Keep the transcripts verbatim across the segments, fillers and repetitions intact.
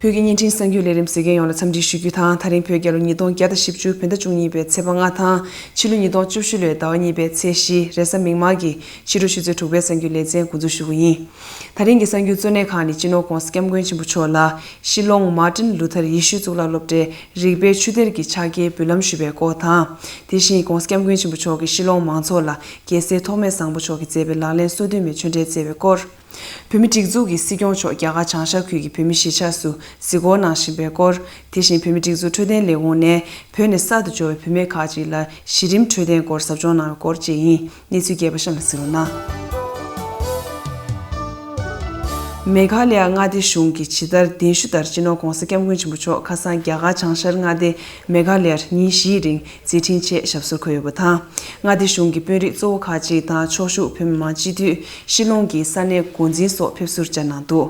བོད་ཀྱི་བརྙན་འཕྲིན་གསར་འགྱུར་ལས་རིམ་གཟིགས་མཁན་ཡོངས་ལ་འཚམས་འདྲི་ཞུ་རྒྱུ་དང་། ད་རིང་བོད་རྒྱལ་ལོ་ཉིས་སྟོང་བརྒྱ་དང་བཞི་བཅུ་བོད་ཟླ་བཅུ་གཉིས་པའི་ཚེས་པ་ལྔ་དང་། ཕྱི་ལོ་ཉིས་སྟོང་བཅུ་བཞི་ལོའི་ཟླ་བ་གཉིས་པའི་ཚེས་བཞི། རེས་གཟའ་མིག་དམར་གྱི་ཕྱི་དྲོ་ཆུ་ཚོད་དྲུག་པའི་གསར་འགྱུར་ལེ་ཚན་འགོ་འཛུགས་ཞུ་གི་ཡིན། ད་རིང་གི་གསར་འགྱུར་གཙོ་གནད་ཁག་ནི། སྤྱི་ནོར་༧གོང་ས་༧སྐྱབས་མགོན་ཆེན་པོ་མཆོག་ལ་ཤི་ལོང་མར་ཏིན་ལུ་ཐར་ཡེ་ཤུའི་གཙུག་ལག་སློབ་གྲྭའི་རིག་པའི་ཆུ་གཏེར་གྱི་ཕྱག་འཁྱེར་འབུལ་ལམ་ཞུས་པའི་སྐོར་དང་། དེ་བཞིན་༧གོང་ས་༧སྐྱབས་མགོན་ཆེན་པོ་མཆོག་གིས་ཤི་ལོང་མང་ཚོགས་ལ་རྒྱལ་སྲས་ཐོགས་མེད་བཟང་པོ་མཆོག་གིས་མཛད་པའི་ལག་ལེན་སོ་བདུན་པའི་ཆོས་འབྲེལ་སྩལ་བའི་སྐོར། བོད་མིའི་སྒྲིག་འཛུགས་ཀྱི་སྲིད་སྐྱོང་མཆོག་རྒྱ་གར་བྱང་ཤར་ཁུལ་གྱི་བོད་མི་གཞིས་ཆགས་སུ་གཟིགས་སྐོར་གནང་བཞིན་པའི་སྐོར། དེ་བཞིན་བོད་མིའི་སྒྲིག་འཛུགས་འཕྲོད་བསྟེན་ལས་ཁུངས་ནས་བོད་ནས་གསར་དུ་འབྱོར་བའི་བུད་མེད་ཁག་ཅིག་ལ་གཞི་རིམ་འཕྲོད་བསྟེན་སྐོར་ཟབ་སྦྱོང་གནང་བའི་སྐོར་བཅས་ཡིན། གནས་ཚུལ་རྒྱས་པ་གཤམ་ལ་གཟིགས་རོགས་གནང་། མེ་གྷ་ལ་ཡ་མངའ་སྡེ་གཞུང་གིས་ཇི་ལྟར་གདན་ཞུ་ལྟར་སྤྱི་ནོར་༧གོང་ས་༧སྐྱབས་མགོན་ཆེན་པོ་མཆོག་ཁ་སང་རྒྱ་གར་བྱང་ཤར་མངའ་སྡེ་མེ་གྷ་ལ་ཡར་ཉིན་བཞིའི་རིང་མཛད་འཕྲིན་ཆེད་ཞབས་སོར་འཁོད་ཡོད་པ་དང་། མངའ་སྡེ་གཞུང་གི་དཔོན་རིགས་གཙོ་བོ་ཁག་ཅིག་དང་ཕྱོགས་བཞུགས་བོད་མི་མང་སྤྱི་འཐུས། ཤི་ལོང་གི་ས་གནས་འགོ་འཛིན་སོགས་ཕེབས་བསུར་བཅར་གནང་འདུག་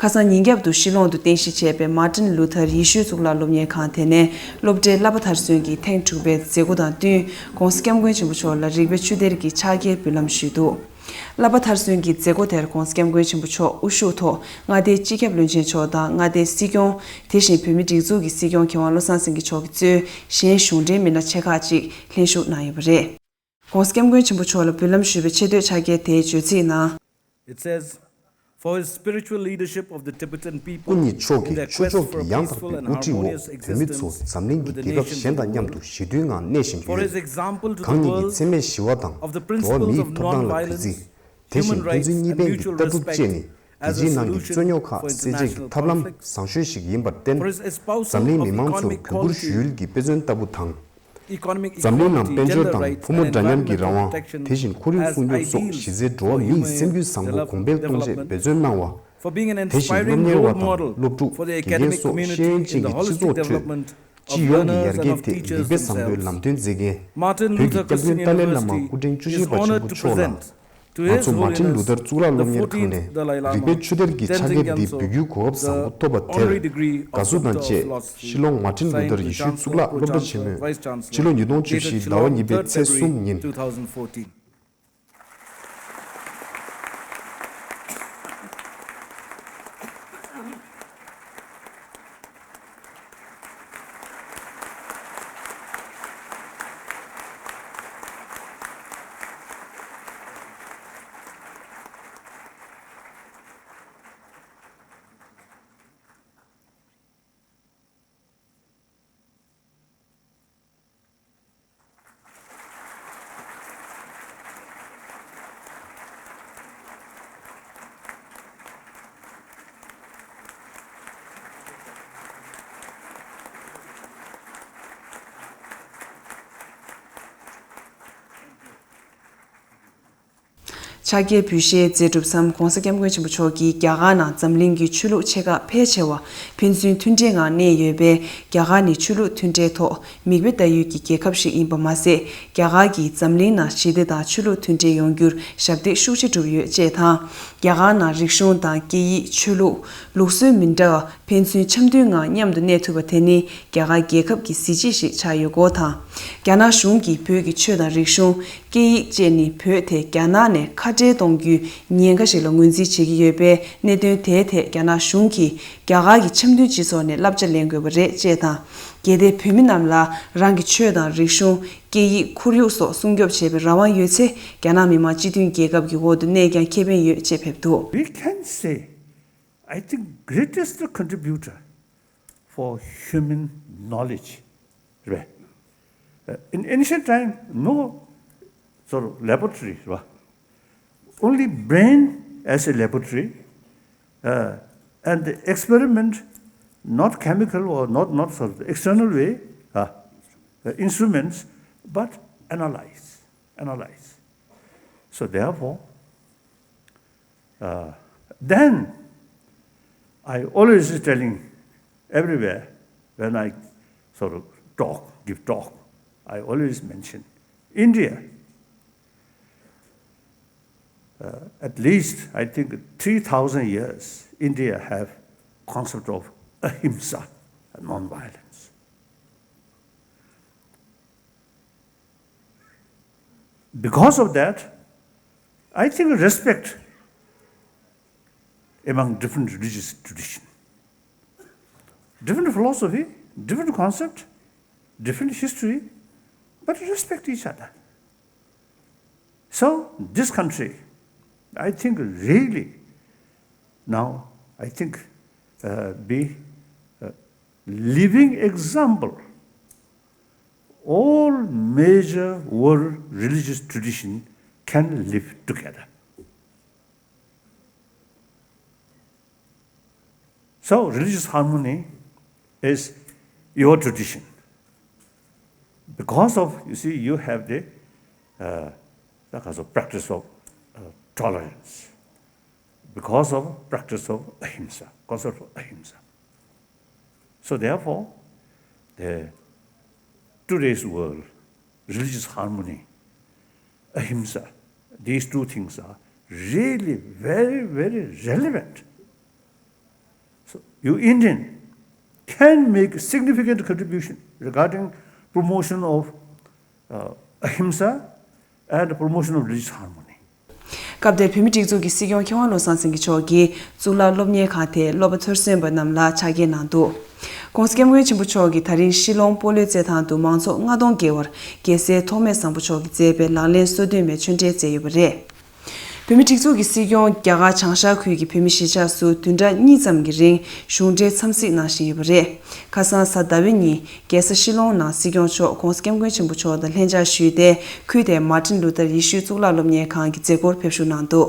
ཁ་སང་ཉིན་རྒྱབ་ཏུ་ཤི་ལོང་དུ་རྟེན་གཞི་བྱས་པའི་མར་ཏིན་ལུ་ཐར་ཡེ་ཤུའི་གཙུག་ལག་སློབ་གཉེར་ཁང་དེ་ནས་སློབ་གྲྭའི་བསླབ་པ་མཐར་སོན་གྱི་ཐེངས་དྲུག་པའི་མཛད་སྒོ་དང་བསྟུན། ༧གོང་ས་༧སྐྱབས་མགོན་ཆེན་པོ་མཆོག་ལ་རིག་པའི་ཆུ་གཏེར་གྱི་ཕྱག་འཁྱེར་འབུལ་ལམ་ཞུས་འདུག་བསླབ་པ་མཐར་སོན་གྱི་མཛད་སྒོ་དེར་༧གོང་ས་༧སྐྱབས་མགོན་ཆེན་པོ་མཆོག་དབུ་བཞུགས་ཐོག་མངའ་སྡེའི་སྤྱི་ཁྱབ་བློན་ཆེན་མཆོག་དང་མངའ་སྡེའི་སྲིད་སྐྱོང་། དེ་བཞིན་བོད་མིའི་སྒྲིག་འཛུགས་ཀྱི་སྲིད་སྐྱོང་མཁས་དབང་བློ་བཟང་སེང་གེ་མཆོག་གིས་གཙོས་གཞན་གཞུང་འབྲེལ་མི་སྣ་ཆེ་ཁག་ཅིག་ལྷན་ཞུགས་གནང་ཡོད་པ་རེད། ༧གོང་ས་༧སྐྱབས་མགོན་ཆེན་པོ་མཆོག་ལ་འབུལ་ལམ་ཞུས་པའི་ཆེ་བསྟོད་ཕྱག་འཁྱེར་དེའི་བརྗོད་ཚིག་ནང་། It says, for his spiritual leadership of the Tibetan people སྐུ་ཉིད་མཆོག་in གི་their ཆོས་quest ཕྱོགས་for a ཀྱི་ཡང་peaceful དག་པའི་and དབུ་ཁྲིད་འོག harmonious བོད་མི་ཚོ་existence འཛམ་གླིང་གི with the རྒྱལ་ཁབ་གཞན་དང་མཉམ་nations དུ་ཞི་མཐུན་ངང་གནས་བཞིན་for ཡོད། his example to གང་the ཉིད་ཀྱི་world འཚེ་མེད་ཞི་བ་དང་of the འགྲོ་བ་principles མིའི་of ཐོབ་ཐང་ལ་གུས་བརྩི། non-violence, དེ་བཞིན་human ཕན་ཚུན་rights གཉིས་and ཕན་གྱི mutual ལྟ་གྲུབ་བཅས་respect ནི། as རྒྱལ་སྤྱིའི་ནང་གི་རྩོད་རྙོག་ཁག་སེལ་ཆེད་ཀྱི་ཐབས་ལམ་བཟང་ཤོས་ཤིག་ཡིན་པར་བརྟེན། འཛམ་གླིང་མི་མང་ཚོར་གུས་བཀུར་ཞུ་ཡུལ་གྱི་དཔེ་མཚོན་ལྟ་བུ་དང་། འཛམ་གླིང་ནང་དཔལ་འབྱོར་དང་ཕོ་མོ་འདྲ་མཉམ་གྱི་རང་དབང་། དེ་བཞིན་ཁོར་ཡུག་སྲུང་སྐྱོབ་སོགས་གཞི་རྩའི་འགྲོ་བ་མིའི་སེམས་རྒྱུད་བཟང་པོ་གོང་འཕེལ་གཏོང་ཆེད་འབད་བརྩོན་གནང་བ། དེ་བཞིན་སློབ་གཉེར་བ་དང་སློབ་ཕྲུག་དགེ་རྒན་སོགས་ཤེས་ཡོན་ཅན་གྱི་སྤྱི་ཚོགས་ཁྲོད། སྤྱི་ཡོངས་ཀྱི་ཡར་རྒྱས་ཐད་རིག་པའི་བཟང་པོའི་ལམ་སྟོན་མཛད་མཁན། བོད་ཀྱི་སྐྱབས་མགོན་ཏཱ་ལའི་བླ་མ་སྐུ་ཕྲེང་བཅུ་བཞི་པ་ཆེན་པོ་མཆོག་ལ། ང་ཚོ་མར་ཊིན་ལུ་ཐར་གཙུག་ལག་སློབ་གཉེར་ཁང་ནས་རིག་པའི་ཆུ་གཏེར་གྱི་ཕྱག་འཁྱེར་འདི་འབུལ་རྒྱུའི་གོ་སྐབས་བཟང་པོ་ཐོབ་པ་དེར་དགའ་བསུ་དང་བཅས། ཤི་ལོང་མར་ཊིན་ལུ་ཐར་ཡེ་ཤུའི་གཙུག་ལག་སློབ་གྲྭ་ཆེན་མོས་ཕྱི་ལོ་ཉིས་སྟོང་བཅུ་བཞི་ཟླ་བ་གཉིས་པའི་ཚེས་གསུམ་ཉིན། ཕྱག་འཁྱེར་འབུལ་བཞེས་མཛད་གྲུབ་མཚམས་༧གོང་ས་༧སྐྱབས་མགོན་ཆེན་པོ་མཆོག་གིས་རྒྱ་གར་ནང་འཛམ་གླིང་གི་ཆོས་ལུགས་ཆེ་ཁག་ཕལ་ཆེ་བ་ཕན་ཚུན་མཐུན་འབྲེལ་ངང་གནས་ཡོད་པས། རྒྱ་གར་ནི་ཆོས་ལུགས་མཐུན་འབྲེལ་ཐོག་མིག་དཔེ་ལྟ་ཡུལ་གྱི་རྒྱལ་ཁབ་ཞིག་ཡིན་པ་མ་ཟད། རྒྱ་གར་གྱིས་འཛམ་གླིང་ནང་ཞི་བདེ་དང་ཆོས་ལུགས་མཐུན་འབྲེལ་ཡོང་རྒྱུར་ཞབས་འདེགས་ཤུགས་ཆེ་བསྒྲུབས་ཡོད་ཅེས་དང་། རྒྱ་གར་ནང་རིག་གཞུང་དང་སྐད་ཡིག་ཆོས་ལུགས་ལུགས་སྲོལ་མི་འདྲ་བ་ཕན་ཚུན་འཆམ་མཐུན་ངང་མཉམ་དུ་གནས་ཐུབ་པ་དེ་ནི་རྒྱ་གར་རྒྱལ་ཁབ་ཀྱི་གཟི་བརྗིད་ཞིག་ཆགས་ཡོད་སྐོར་དང་། རྒྱ་ནག་གཞུང་གིས་བོད་ཀྱི་ཆོས་དང་རིག་གཞུང་། སྐད་ཡིག་བཅས་ནི་བོད་དེ་རྒྱ་ནག་ནས་ཁ་བྲལ་གཏོང་རྒྱུའི་ཉེན་ཁ་ཞིག་ལ་ངོས་འཛིན་བྱེད་ཀྱི་ཡོད་པས། གནད་དོན་དེའི་ཐད་རྒྱ་ནག་གཞུང་གིས་རྒྱ་གར་གྱི་འཆམ་མཐུན་སྤྱི་ཚོགས་ནས་བསླབ་བྱ་ལེན་དགོས་པ་རེད་ཅེས་དང་། གལ་ཏེ་བོད་མི་རྣམས་ལ་རང་གི་ཆོས་དང་རིག་གཞུང་། སྐད་ཡིག་ཁོར་ཡུག་སོགས་སྲུང་སྐྱོབ་བྱེད་པའི་རང་དབང་ཡོད་ཚེ། རྒྱ་ནག་མི་དམངས་སྤྱི་མཐུན་རྒྱལ་ཁབ་ཀྱི་འོག་ཏུ་གནས་ཀྱང་ཁེ་ཕན་ཡོད་ཅེས་ཕེབས་འདུག We can say, I think, greatest contributor for human knowledge, right? Uh, in ancient time, no sort of laboratory, right? Only brain as a laboratory, uh, and the experiment, not chemical or not, not sort of external way, uh, uh, instruments, but analyze, analyze. So therefore, uh, then I always telling everywhere when I sort of talk, give talk, I always mention India. Uh, at least, I think, three thousand years, India have concept of ahimsa, non-violence. Because of that, I think respect among different religious tradition. Different philosophy, different concept, different history, but respect each other. So this country, I think, really now, I think, uh, be a living example. All major world religious tradition can live together. So religious harmony is your tradition. Because of, you see, you have the, uh, the kind of practice of, uh, tolerance, because of practice of ahimsa, concept of ahimsa. So therefore, the today's world, religious harmony, ahimsa, these two things are really very, very relevant. So you Indian can make a significant contribution regarding promotion of, uh, ahimsa and promotion of religious harmony. སྐབས་དེར་བོད་མི་སྒྲིག་འཛུགས་ཀྱི་སྲིད་སྐྱོང་མཁས་དབང་བློ་བཟང་སེང་གེ་མཆོག་གིས་གཙུག་ལག་སློབ་གཉེར་ཁང་དེའི་སློབ་པ་ཐོར་སོན་པ་རྣམས་ལ་ཕྱག་འཁྱེར་གནང་འདུག ྋགོང་ས་ྋསྐྱབས་མགོན་ཆེན་པོ་མཆོག་གིས་ད་རིང་ཤི་ལོང་སྤོ་ལོའི་རྩེད་ཐང་དུ་མང་ཚོགས་ལྔ་སྟོང་བརྒལ་བར་རྒྱལ་སྲས་ཐོགས་མེད་བཟང་པོ་མཆོག་གིས་མཛད་པའི་ལག་ལེན་སོ་བདུན་མའི་ཆོས་འབྲེལ་མཛད་ཡོད་པ་རེད། བོད་མི་སྒྲིག་འཛུགས་ཀྱི་སྲིད་སྐྱོང་རྒྱ་གར་བྱང་ཤར་ཁུལ་གྱི་བོད་མི་གཞིས་ཆགས་སུ་བདུན་ཕྲག་གཉིས་ཙམ་གྱི་རིང་གཞུང་འབྲེལ་འཚམས་གཟིགས་གནང་བཞིན་ཡོད་པ་རེད། ཁ་སང་གཟའ་ཟླ་བའི་ཉིན་རྒྱལ་ས་ཤི་ལོང་ནང་སྲིད་སྐྱོང་མཆོག་ྋགོང་ས་ྋསྐྱབས་མགོན་ཆེན་པོ་མཆོག་དང་ལྷན་ཕྱག་ཞུས་ཏེ། ཁུལ་དེའི་མར་ཊིན་ལུ་ཐར་ཡེ་ཤུའི་གཙུག་ལག་སློབ་གཉེར་ཁང་གི་མཛད་སྒོར་ཕེབས་བཞུགས་གནང་འདུག་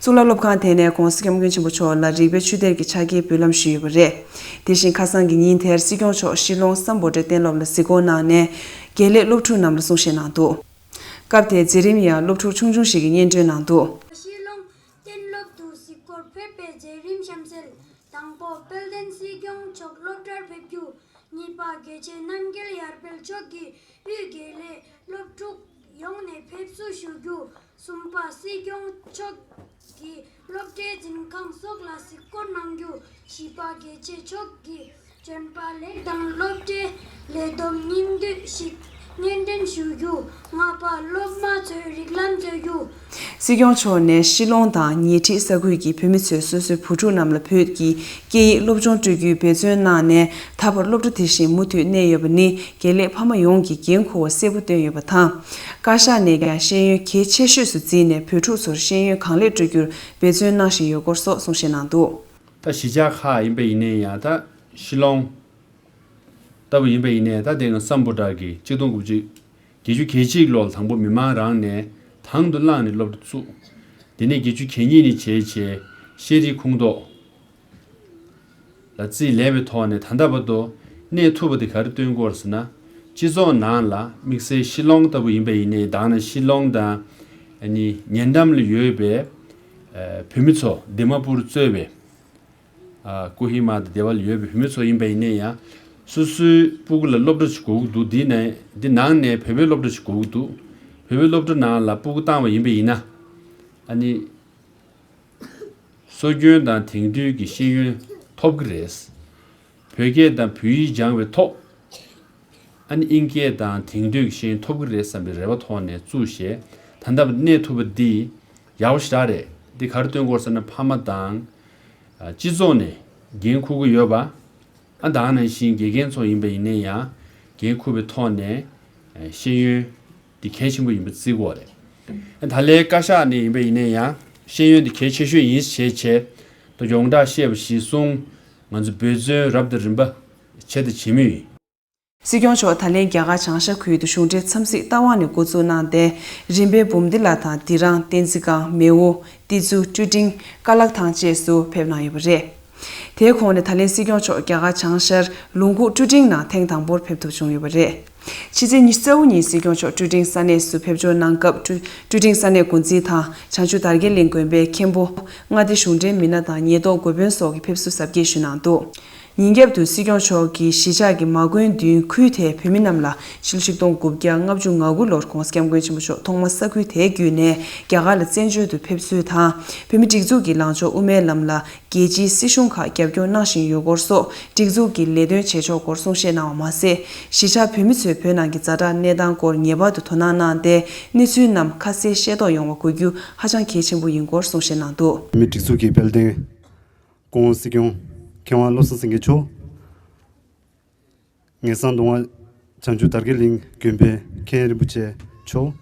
གཙུག་ལག་སློབ་ཁང་དེ་ནས་ྋགོང་ས་ྋསྐྱབས་མགོན་ཆེན་པོ་མཆོག་ལ་རིག་པའི་ཆུ་གཏེར་གྱི་ཕྱག་འཁྱེར་འབུལ་ལམ་ཞུས་ཡོད་པ་རེད། དེ་བཞིན་ཁ་སང་གི་ཉིན་དེར་སྲིད་སྐྱོང་མཆོག་ཤི་ལོང་སམ་བྷོ་ཊའི་གཏན་སློབ་ལ་གཟིགས་སྐོར་གནང་ནས། དགེ་ལས་སློབ་ཕྲུག་རྣམས་ལ་གསུང་བཤད་གནང་འདུག་སྐབས་དེའི་མཛད་རིམ་ཡང་སློབ་ཕྲུག་ཆུང་ཆུང་ཞིག་གིས་སྙན་སྒྲོན་གནང་འདུག་ཤི་ལོང་གཏན་སློབ་ཏུ་གཟིགས་སྐོར་ཕེབས་པའི་མཛད་རིམ་གཤམ་གསལ། དང་པོ་དཔལ་ལྡན་སྲིད་སྐྱོང་མཆོག་སློབ་གྲྭར་ཕེབས་རྒྱུ། གཉིས་པ་རྒྱལ་གཅེས་རྣམ་རྒྱལ་ཡར་འཕེལ་མཆོག་གིས་དབུས་དགེ་ལས་སློབ་ཕྲུག་ཡོངས་ནས་ཕེབས་བསུ་ཞུ་རྒྱུ། གསུམ་པ་སྲིད་སྐྱོང་མཆོག་གིས་སློབ་གྲྭའི་འཛིན་ཁང་སོགས་ལ་གཟིགས་སྐོར་གནང་རྒྱུ། བཞི་པ་རྒྱལ་གཅེས་མཆོག་གིས་བྱོན་པ་ལེགས་དང་སློབ་གྲྭའི་ལས་བསྡོམས་སྙིང་བསྡུས་ཤིག་སྙན་སྒྲོན་ཞུ་རྒྱུ། ལྔ་པ་སློབ་མ་ཚོའི་རིགས་ལམ་རྩོད་རྒྱུ། སྲིད་སྐྱོང་མཆོག་ནས་ཤི་ལོང་དང་ཉེ་འཁྲིས་ས་ཁུལ་གྱི་བོད་མི་ཚོས་སོ་སོའི་བུ་ཕྲུག་རྣམས་ལ་བོད་ཀྱི་སྐད་ཡིག་སློབ་སྦྱོང་སྤྲོད་རྒྱུའི་འབད་བརྩོན་གནང་ནས། ད་བར་སློབ་གྲྭ་དེ་བཞིན་མུ་མཐུད་གནས་ཡོད་པ་ནི་དགེ་ལས་ཕ་མ་ཡོངས་ཀྱིས་འགན་འཁུར་བ་གསལ་པོ་བཏོན་ཡོད་པ་དང་། བཀའ་ཤག་ནས་ཀྱང་ཤེས་ཡོན་གལ་ཆེ་ཤོས་སུ་བརྩིས་ནས་བོད་ཕྲུག་ཚོར་ཤེས་ཡོན་གང་ལེགས་སྤྲོད་རྒྱུར་འབད་བརྩོན་གནང་བཞིན་ཡོད་སྐོར་སོགས་གསུང་བཤད་གནང་འདུག་ད་གཞིས་ཆགས་ཁག་ཡིན་པ་ཡིན་ནའི་ཡང་ད་ཤི་ལོང་ལྟ་བུ་ཡིན་པ་ཡིན་ནའི་ད་དེ་སྔ་སམ་བྷོ་ཊ་གི་གཅིག་སྟོང་དགུ་བརྒྱ་བརྒྱད་ཅུ་གྱ་གཅིག་ལོར་དང་པོ་མི་མང་རང་ནས་དང་དུ་བླངས་ནས་སློབ་གྲྭ་བཙུགས། དེ་ནས་བརྒྱད་ཅུ་གྱ་གཉིས་ནས་བྱས་བྱས་ཤེས་རིག་ཁོངས་གཏོགས་ལ་རྩིས་ལེན་པའི་ཐོག་ནས་ད་ལྟ་བར་དུ་གནས་ཐུབ་པ་དེ་ག་རེ་སྟོན་གྱི་ཡོད་ཟེར་ན། སྤྱི་ཚོགས་ནང་ལ་དམིགས་བསལ་ཤི་ལོང་ལྟ་བུ་ཡིན་པ་ཡིན་ནའི་ད་ནི་ཤི་ལོང་དང་ཨ་ནི་ཉེ་འགྲམ་ལ་ཡོད་པའི་ཨ་བོད་མི་ཚོ་དི་མ་པུར་གཙོས་པའི་ཨ་ཀོ་ཧི་མ་དང་སྡེ་བ་ལ་ཡོད་པའི་བོད་མི་ཚོ་ཡིན་པ་ཡིན་ནའི་ཡང་། སོ་སོའི་སྤུ་གུ་ལ་སློབ་གྲྭ་ཞིག་དགོས་ཀྱི་འདུག་འདི་ནས་འདི་ནང་ནས་བོད་པའི་སློབ་གྲྭ་ཞིག་དགོས་ཀྱི་འདུག་བོད་པའི་སློབ་གྲྭ་ནང་ལ་སྤུ་གུ་བཏང་བ་ཡིན་པ་ཡིན་ན། ཨ་ནི་སྲོལ་རྒྱུན་དང་དེང་དུས་ཀྱི་ཤེས་ཡོན་ཐོབ་ཀྱི་རེད། བོད་སྐད་དང་བོད་ཡིག་སྦྱང་བའི་ཐོག་ཨ་ནི་དབྱིན་སྐད་དང་དེང་དུས་ཀྱི་ཤེས་ཡོན་ཐོབ་ཀྱི་རེད་བསམ་པའི་རེ་བ་ཐོག་ནས་བཙུགས་བྱས། ད་ལྟ་བར་གནས་ཐུབ་པ་འདི་ཡག་པོ་ཞེ་དྲག་རེད། འདི་ག་རེ་སྟོན་གྱི་ཡོད་ཟེར་ན་ཕ་མ་དང་ཨ་སྤྱི་ཚོགས་ནས་འགན་འཁུར་གྱི་ཡོད་པ། ཨ་ད་ག་ནང་བཞིན་དགེ་རྒན་ཚོ་ཡིན་པ་ཡིན་ནའི་ཡང་འགན་འཁུར་བའི་ཐོག་ནས་ཨ་ཤེས་ཡོན་འདི་གལ་ཆེན་པོ་ཡིན་པ་བརྩི་དགོས་རེད། ཨ་ད་ལའི་བཀའ་ཤག་ནས་ཡིན་པ་ཡིན་ནའི་ཡང་ཤེས་ཡོན་འདི་གལ་ཆེ་ཤོས་ཡིན་ཞེས་བྱས་ད་ཡོངས་གྲགས་བཤད་པ་གཞིར་བཟུང་ང་ཚོ་འབད་བརྩོན་རབ་དང་རིམ་པ་བྱས་དང་བྱེད་མུས་ཡིན། སྲིད་སྐྱོང་མཆོག་ད་ལན་རྒྱ་གར་བྱང་ཤར་ཁུལ་དུ་གཞུང་འབྲེལ་འཚམས་གཟིགས་རྟ་དབང་ནས་འགོ་བཙུགས་གནང་སྟེ། རིམ་པས་འབུམ་སྡེ་ལ་དང་དི་རང་བསྟན་འཛིན་སྒང་མེའོ་ཏི་ཙུ་ཀྲུ་ཀྲིང་ཀ་ལག་ཐང་བཅས་སུ་ཕེབས་གནང་ཡོད་པ་རེད། དེའི་གོང་ནས་ད་ལན་སྲིད་སྐྱོང་མཆོག་རྒྱ་གར་བྱང་ཤར་ལུང་ཁུག་ཀྲུ་ཀྲིང་ནང་ཐེངས་དང་པོར་ཕེབས་ཐུབ་བྱུང་ཡོད་པ་རེད། ཕྱི་ཚེས་ཉི་ཤུ་རྩ་དགུ་ཉིན་སྲིད་སྐྱོང་མཆོག་ཀྲུ་ཀྲིང་ས་གནས་སུ་ཕེབས་འབྱོར་གནང་སྐབས་ཀྲུ་ཀྲུ་ཀྲིང་ས་གནས་འགོ་འཛིན་དང་བྱང་ཆུབ་དར་རྒྱས་གླིང་དགོན་པའི་མཁན་པོ། མངའ་སྡེ་གཞུང་འབྲེལ་མི་སྣ་དང་ཉེན་རྟོག་འགོ་དཔོན་སོགས་ཀྱིས་ཕེབས་བསུ་གཟབ་རྒྱས་ཞུས་གནང་འདུག་ཉིན་རྒྱབ་ཏུ་སྲིད་སྐྱོང་མཆོག་གིས་གཞིས་ཆགས་ཀྱི་མ་དགོན་བདུན་ཁུལ་དེའི་བོད་མི་རྣམས་ལ་ཕྱི་ལོ་ཆིག་སྟོང་དགུ་བརྒྱ་ལྔ་བཅུ་ང་དགུ་ལོར་ྋགོང་ས་ྋསྐྱབས་མགོན་ཆེན་པོ་མཆོག་ཐོག་མར་ས་ཁུལ་དེར་བརྒྱུད་ནས་རྒྱ་གར་ལ་བཙན་བྱོལ་དུ་ཕེབས་ཚུལ་དང་། བོད་མི་སྒྲིག་འཛུགས་ཀྱི་ལངས་ཕྱོགས་དབུ་མའི་ལམ་ལ་རྒྱལ་སྤྱིའི་སྲིད་གཞུང་ཁག་རྒྱབ་སྐྱོར་གནང་བཞིན་ཡོད་སྐོར་སོགས་སྒྲིག་འཛུགས་ཀྱི་ལས་དོན་བྱེད་ཕྱོགས་སྐོར་གསུང་བཤད་གནང་བ་མ་ཟད། གཞིས་ཆགས་བོད་མི་ཚོས་བོད་ནང་གི་ཛ་དྲག་གནས་སྟངས་སྐོར་ངེས་པར་དུ་དོ་སྣང་གནང་སྟེ། གནས་ཚུལ་རྣམས་ཁ་གསལ་ཤེས་རྟོགས་ཡོང་བ་དགོས་རྒྱུ་ཧ་ཅང་གལ་ཆེན་པོ་ཡིན་སྐོར་གསུང་བཤད་གནང་འདུག་བོད་མིའི་སྒྲིག་འཛུགས་ཀྱི་དཔལ་ལྡན་ྋགོང་སྲིད་སྐྱོང་མཁས་དབང་བློ་བཟང་སེང་གེ་མཆོག་ ངེས་གསང་གདོང་བ་བྱང་ཆུབ་དར་རྒྱས་གླིང་དགོན་པའི་མཁན་རིན་པོ་ཆེ་མཆོག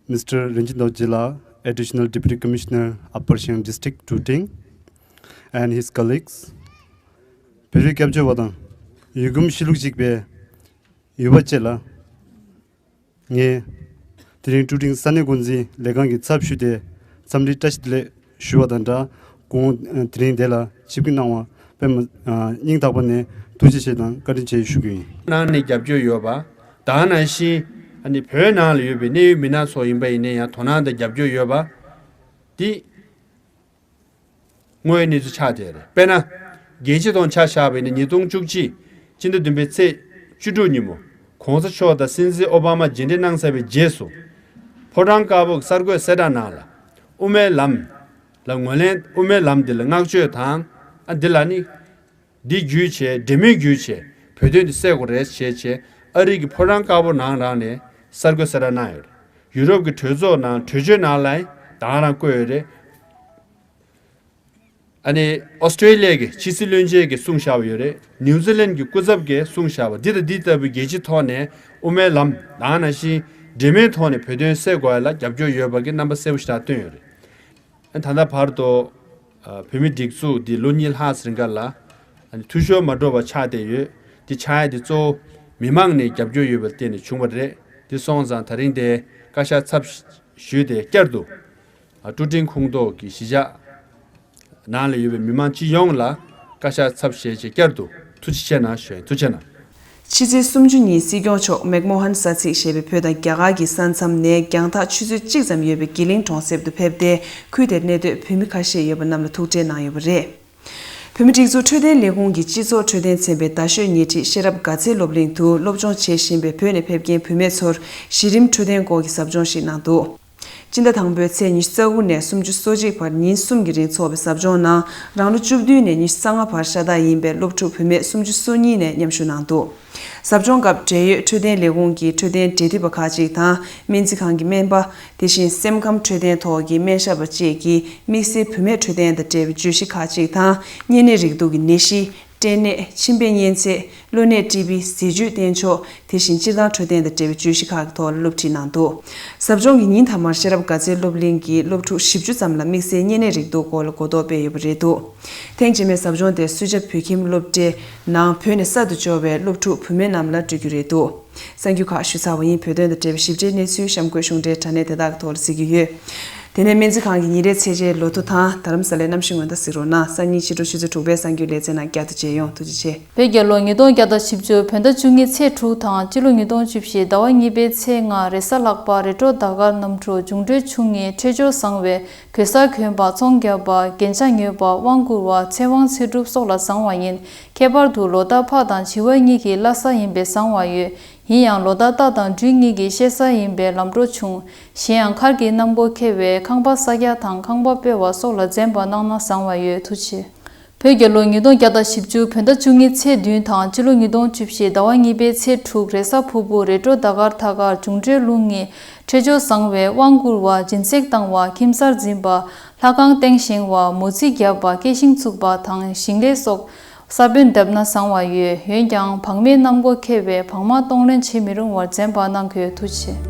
Mister Ranjit Dorji ལགས། Additional Deputy Commissioner Upper Siang District, Tuting, and his colleagues. བོད་རིགས་སྐྱབས་བཅོལ་བ་དང་ཡུལ་གོམས་གཤིས་ལུགས་གཅིག་པའི་ཡུལ་པ་བཅས་ལ། ངས་དེ་རིང་ཀྲུའུ་ཀྲིང་ས་གནས་འགོ་འཛིན་ལས་ཁང་གི་ཚབ་ཞུས་ཏེ་འཚམས་འདྲི་བཀྲ་ཤིས་བདེ་ལེགས་ཞུ་བ་དང་སྦྲགས། སྐུ་ངོ་དེ་རིང་འདི་ལ་ཆིབས་བསྒྱུར་གནང་བ་དཔེ་མ་སྙིང་ཐག་པ་ནས་ཐུགས་རྗེ་ཆེ་དང་བཀའ་དྲིན་ཆེ་ཞུ་རྒྱུ་ཡིན། ནང་ནས་རྒྱབ་སྐྱོར་ཡོད་པ། ད་ག་ནང་བཞིན་ཨ་ནི་བོད་ནང་ལ་ཡོད་པའི་གནད་ཡོད་མི་སྣ་ཚོ་ཡིན་པ་ཡིན་ན་ཡང་དོ་སྣང་དང་རྒྱབ་སྐྱོར་ཡོད་པ་འདི། དངོས་ཡོད་གནས་ཚུལ་ཆགས་བསྡད་རེད། དཔེར་ན། རྒྱལ་སྤྱི་ཐོག་ཆ་བཞག་པ་ཡིན་ན་ཉིས་སྟོང་བཅུ་གཅིག་སྤྱི་ཟླ་བདུན་པའི་ཚེས་བཅུ་དྲུག་ཉིན་མོ། ༸གོང་ས་མཆོག་དང་སྲིད་འཛིན་ཨོ་བྷ་མ་མཇལ་འཕྲད་གནང་ཚར་བའི་རྗེས་སུ། ཕོ་བྲང་དཀར་པོ་གསར་འགོད་གསལ་བསྒྲགས་ནང་ལ། དབུ་མའི་ལམ་ལ་ངོས་ལེན། དབུ་མའི་ལམ་འདི་ལ་བསྔགས་བརྗོད་དང་། ཨ་འདི་ལ་ནི། འདི་བརྒྱུད་བྱས། འབྲེལ་མོལ་བརྒྱུད་བྱས། བོད་དོན་འདི་སེལ་དགོས་རེད་ཞེས་བྱས། ཨ་རི་གི་ཕོ་བྲང་དཀར་པོ་ནང་རང་ནས་གསར་འགོད་གསལ་བསྒྲགས་གནང་ཡོད་རེད། ཡུ་རོབ་ཀྱི་གྲོས་ཚོགས་ནང་གྲོས་ཆོད་ནང་ལ་ཡང་ད་ག་རང་བཀོད་ཡོད་རེད། ཨ་ནི་ཨོ་སི་ཀྲེ་ལི་ཡ་གི་ཕྱི་སྲིད་བློན་ཆེན་གྱིས་གསུངས་བཞག་པ་ཡོད་རེད། ནིའུ་ཛི་ལན་གྱི་སྐུ་ཚབ་ཀྱིས་གསུངས་བཞག་པ་འདི་དང་འདི་ལྟ་བུའི་རྒྱལ་སྤྱིའི་ཐོག་ནས་དབུ་མའི་ལམ་ད་ག་ནང་བཞིན་འབྲེལ་མོལ་ཐོག་ནས་བོད་དོན་སེལ་དགོས་ཡ་ལ་རྒྱབ་སྐྱོར་ཡོད་པ་གི་རྣམ་པ་གསལ་པོ་ཞེ་དྲག་བཏོན་ཡོད་རེད། ཨ་ནི་ད་ལྟ་བར་དུ་ཨ་བོད་མིའི་སྒྲིག་འཛུགས་འདི་ལོ་གཉིས་ལྷག་ཙམ་རིང་ག་ལ་ཨ་ནི་འཐུས་ཤོར་མ་འགྲོ་བ་ཆགས་བསྡད་ཡོད། འདི་ཆགས་ཡ་འདི་གཙོ་བོ་མི་མང་ནས་རྒྱབ་སྐྱོར་ཡོད་པ་ལ་བརྟེན་ནས་བྱུང་བ་རེད། འདི་སོང་ཙང་ད་རིང་འདི་བཀའ་ཤག་ཚབ་ཞུས་ཏེ་བསྐྱར་དུ་ཨ་ཀྲུའུ་ཀྲིང་ཁོངས་གཏོགས་ཀྱི་གཞིས་ཆགས་ནང་ལ་ཡོད་པའི་མི་མང་སྤྱི་ཡོངས་ལ་བཀའ་ཤག་ཚབ་ཞུས་བྱས་བསྐྱར་དུ་ཐུགས་རྗེ་ཆེ་གནང་ཞུ་ཡིན། ཐུགས་རྗེ་གནང་། ཕྱི་ཚེས་སུམ་ཅུ་ཉིན་སྲིད་སྐྱོང་མཆོག་མེག་མོ་ཧན་ས་ཚིགས་ཞེས་པའི་བོད་དང་རྒྱ་གར་གྱི་ས་མཚམས་ནས་རྒྱང་ཐག་ཆུ་ཚོད་གཅིག་ཙམ་ཡོད་པའི་གི་ལིང་གྲོང་གསེབ་ཏུ་ཕེབས་ཏེ། ཁུལ་དེར་གནས་སྡོད་བོད་མི་ཁ་ཤས་ཡོད་པ་རྣམས་ལ་ཐུག་འཕྲད་གནང་ཡོད་པ་རེད། བོད་མི་སྒྲིག་འཛུགས་འཕྲོད་བསྟེན་ལས་ཁུངས་ཀྱི་སྤྱི་ཚོགས་འཕྲོད་བསྟེན་ཚན་པའི་རྡ་ཤོད་ཉེ་འཁྲིས་ཤེས་རབ་དགའ་ཚལ་སློབ་གླིང་དུ་སློབ་སྦྱོང་བྱེད་བཞིན་པའི་བོད་ནས་ཕེབས་མཁན་བུད་མེད་ཚོར་གཞི་རིམ་འཕྲོད་བསྟེན་སྐོར་གྱི་ཟབ་སྦྱོང་ཞིག་གནང་འདུག་སྤྱི་ཟླ་དང་པོའི་ཚེས་ཉི་ཤུ་རྩ་དགུ་ནས་སུམ་ཅུ་སོ་གཅིག་བར་ཉིན་གསུམ་གྱི་རིང་འཚོགས་པའི་ཟབ་སྦྱོང་ནང་། རང་ལོ་བཅུ་བདུན་ནས་ཉི་ཤུ་རྩ་ལྔ་བར་ཤ་སྟག་ཡིན་པའི་སློབ་ཕྲུག་བུད་མེད་སུམ་ཅུ་སོ་གཉིས་ནས་མཉམ་ཞུགས་གནང་འདུག་ཟབ་སྦྱོང་སྐབས་འབྲེལ་ཡོད་འཕྲོད་བསྟེན་ལས་ཁུངས་ཀྱི་འཕྲོད་བསྟེན་འབྲེལ་མཐུད་པ་ཁག་ཅིག་དང་སྨན་རྩིས་ཁང་གི་སྨན་པ། དེ་བཞིན་སེམས་ཁམས་འཕྲོད་བསྟེན་ཐོག་གི་སྨན་ཞབས་པ་བཅས་ཀྱིས་དམིགས་བསལ་བུད་མེད་འཕྲོད་བསྟེན་དང་འབྲེལ་བའི་བརྗོད་གཞི་ཁག་ཅིག་དང་། གཉན་ནད་རེག་དུག་གི་ནད་གཞི། སྐྲན་ནད། མཆིན་པའི་གཉན་ཚད། གློ་ནད། ཊི་བི། ཟས་བཅུད་བསྟེན་ཕྱོགས། དེ་བཞིན་སྤྱིར་བཏང་འཕྲོད་བསྟེན་དང་འབྲེལ་བའི་བརྗོད་གཞི་ཁག་གི་ཐོག་ལ་སློབ་ཁྲིད་གནང་འདུག་ཟབ་སྦྱོང་གི་ཉིན་མཐའ་མར་ཤེས་རབ་དགའ་ཚལ་སློབ་གླིང་གི་སློབ་ཕྲུག་བཞི་བཅུ་ཙམ་ལ་དམིགས་བསལ་གཉན་ནད་རེག་དུག་སྐོར་ལ་གོ་རྟོགས་སྤེལ་ཡོད་པ་རེད་འདུག་ཐེངས་རྗེས་མའི་ཟབ་སྦྱོང་དེ་སུད་ཇཱ་བོད་ཁྱིམ་སློབ་གྲྭའི་ནང་བོད་ནས་གསར་དུ་འབྱོར་བའི་སློབ་ཕྲུག་བུད་མེད་རྣམས་ལ་སྤྲོད་རྒྱུ་རེད་འདུག་གསར་འགྱུར་ཁག་ཞུས་ཚར་བ་ཡིན། བོད་དོན་དང་འབྲེལ་བའི་ཞིབ་ཕྲའི་གནས་ཚུལ་གཤམ་འཁོད་གཞུང་འབྲེལ་དྲ་གནས་དེ་དག་གི་ཐོག་ལ་གཟིགས་ཀྱི་ཡོད། དེ་ནས་སྨན་རྩིས་ཁང་གི་ཉིན་རེའི་ཚེས་ཆའི་ལོ་ཐོ་དང་། རྡ་རམ་ས་ལའི་གནམ་གཤིས་སྔོན་བརྡ་གཟིགས་རོགས་གནང་། སང་ཉིན་ཕྱི་དྲོ་ཆུ་ཚོད་དྲུག་པའི་གསར་འགྱུར་ལེ་ཚན་ནང་བསྐྱར་དུ་མཇལ་ཡོང་། ཐུགས་རྗེ་ཆེ། བོད་རྒྱལ་ལོ་ཉིས་སྟོང་བརྒྱ་དང་བཞི་བཅུ་བོད་ཟླ་བཅུ་གཉིས་ཚེས་དྲུག་དང་། སྤྱི་ལོ་ཉིས་སྟོང་བཅུ་བཞི་ཟླ་བ་གཉིས་པའི་ཚེས་ལྔ་རེས་གཟའ་ལྷག་པ། རེ་ཊོ་ཟླ་སྐར་གནམ་གྲུ་འབྱུང་འཕྲོད་ཆུང་ངེས། འཕྲོད་སྦྱོར་བཟང་བའི་གོས་གསར་གྱོན་པ། ཚོང་རྒྱག་པ། རྒྱན་ཆ་ཉོས་པ། དབང་བསྐུར་བ། ཚེ་དབང་ཚེ་སྒྲུབ་སོགས་ལ་བཟང་བ་ཡིན། ཁྱད་པར་དུ་ལོ་ཟླ་ཕག་དང་བྱི་བ་གཉིས་ཀྱི་བླ་གཟའ་ཡིན་པས་བཟང་བ་ཡོད། ཡིན་ཡང་ལོ་ཟླ་རྟ་དང་སྦྲུལ་གཉིས་ཀྱི་གཤེད་གཟའ་ཡིན་པས་ལམ་འགྲོ་ཆུང་། གཞན་ཡང་མཁར་གྱི་གནམ་སྒོ་ཁེབས་པས་ཁང་པ་གསར་རྒྱག་དང་ཁང་པ་སྤོ་བ་སོགས་ལ་འཛེམ་པ་གནང་ན་བཟང་བ་ཡོད། ཐུགས་རྗེ་ཆེ། བོད་རྒྱལ་ལོ་ཉིས་སྟོང་བརྒྱ་དང་བཞི་བཅུ་བོད་ཟླ་བཅུ་གཉིས་ཚེས་བདུན་དང་། སྤྱི་ལོ་ཉིས་སྟོང་བཅུ་བཞི་ཟླ་བ་གཉིས་པའི་ཚེས་དྲུག་རེས་གཟའ་ཕུར་བུ། རེ་ཊོ་ཟླ་སྐར་མཐའ་ཀར་འབྱུང་འཕྲོད་རླུང་ངེས། འཕྲོད་སྦྱོར་བཟང་བས་དབང་བསྐུར་བ། སྦྱིན་སྲེག་བཏང་བ། ཁྱིམ་གསར་འཛིན་པ། ལྷ་ཁང་རྟེན་བཞེངས་པ། མོ་རྩིས་བརྒྱབ་པ། སྐྱེ་ཤིང་བཙུགས་པ་དང་ཞིང་ལས་སོགས་ས་བོན་བརྡབས་ན་བཟང་བ་ཡོད། འོན་ཀྱང་བག་མེད་གནམ་སྒོ་ཁེབས་པས་བག་མ་གཏོང་ལེན་བྱེད་མི་རུང་བར་འཛེམ་པ་གནང་དགོས། ཐུགས་རྗེ་ཆེ།